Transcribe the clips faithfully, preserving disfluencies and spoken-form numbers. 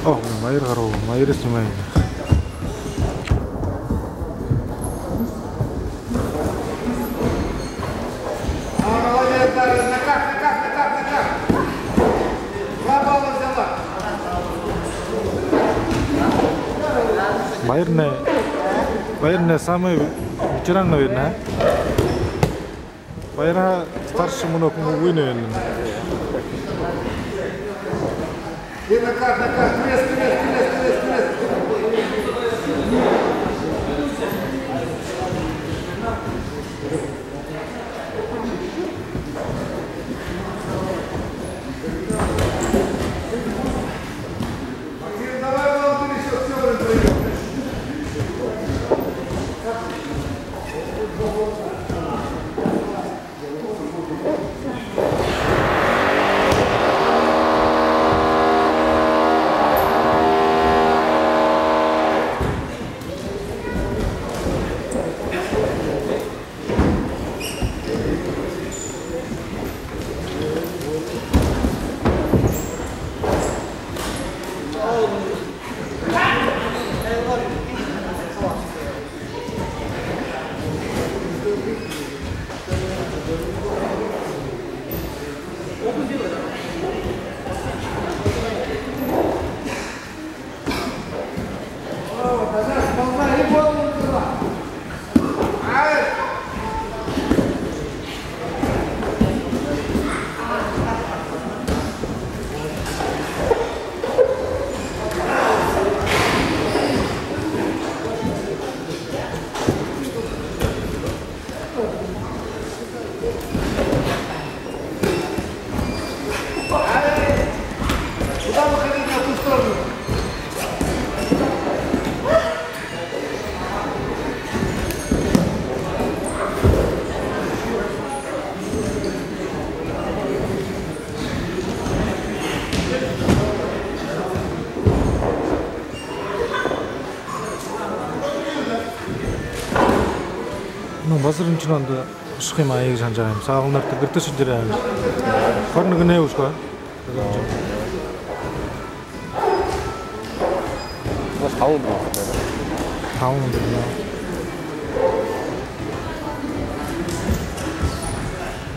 О, блин, Майра гараа, Майра снимай. Молодец, Дарья, накат, накат, накат, накат. Два балла взяла. Майрана, Майрана самый ветеран, наверное, а? Майра старше много, ну, вы, наверное. И накат, накат, пресс, пресс, пресс, пресс, пресс. Максим, давай, Валдыр, ещё всё время пройдём. Куда выходить, на ту сторону? Ну, Базар энэ шэнэ ондо ошохо юм аа гэжэ һанажа байгаа юм. Сагаалганарта гэртээ шэдэрээ. Хорин нэгэнэй үсхөө. Бас табан үдэр юм байна. Табан үдэр юм.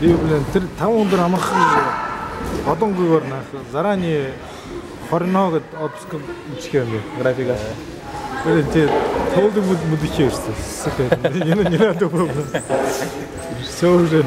Би, блин, тэрэ табан үдэр амарха гэжэ бодонгүйгөөр нааха. Заранее хоринһоо гээд отпуск үгэхэ юм бэ, графикаа. Блин, тэ туулдаг мэд-, мэдэхэ ёһотой. Сука, не, не надо было. Всё уже.